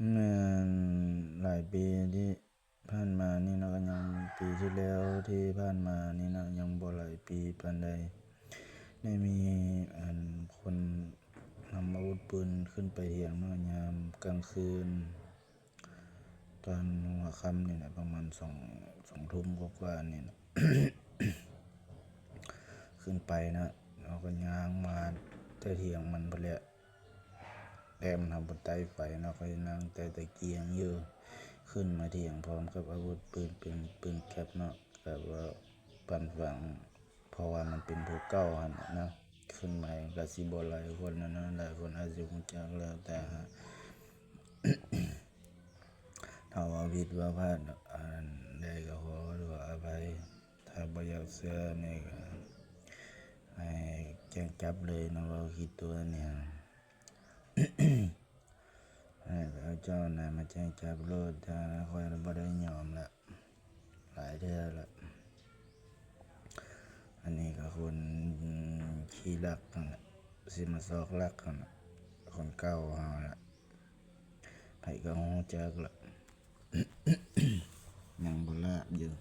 ແມ່ນຫຼາຍປີທີ່ຜ່ານມານີ້ເນາະ ກໍຍັງ ປີທີ່ແລ້ວທີ່ຜ່ານມານີ້ເນາະ ຍັງບໍ່ຫຼາຍປີປານໃດ ໄດ້ມີອັນຄົນນຳອາວຸດປືນຂຶ້ນໄປຖຽງເນາະ ຍາມກາງຄືນ ຕອນຫົວຄ່ຳນີ້ແຫຼະ ປະມານສອງ ສອງທຸ່ມກວ່າໆນີ້ແຫຼະ ຂຶ້ນໄປເນາະ ເຮົາກໍຍ່າງມາແຕ່ຖຽງມັນພຸ້ນແຫຼະ ແຕ່ມັນທຳບົນໃຕ້ໄຟເນາະ ຂ້ອຍນັ່ງແຕ່ຕະກຽງຢູ່ ຂຶ້ນມາຖຽງພ້ອມກັບອາວຸດປືນ ເປັນປືນແກັບເນາະ ແບບວ່າປັນຝັງ ເພາະວ່າມັນເປັນພູເກົ່າຫັ້ນນະ ຂຶ້ນມາກໍຊິບໍ່ຫຼາຍຄົນຫັ້ນນະ ຫຼາຍຄົນອາດຊິຮູ້ຈັກແລ້ວ ແຕ່ຫາກ ຖ້າເວົ້າຜິດເວົ້າພາດອັນໃດກໍຂໍໂທດອະໄພ ຖ້າບໍ່ຢາກເຊື່ອນີ້ກໍໃຫ້ແຈ້ງຈັບເລີຍເນາະ ເວົ້າຜິດຕົວນີ້ ໃຫ້ເຂົາເຈົ້ານະມາແຈ້ງຈັບໂລດ ຖ້າຂ້ອຍບໍ່ໄດ້ຍອມລະ ຫຼາຍເທື່ອລະ ອັນນີ້ກໍຄົນຂີ້ລັກຫັ້ນລະ ຊິມາຊອກລັກຫັ້ນລະ ຄົນເກົ່າເຮົາລະ ໃຜກໍຮູ້ຈັກລະ ຍັງບໍ່ລາບຢູ່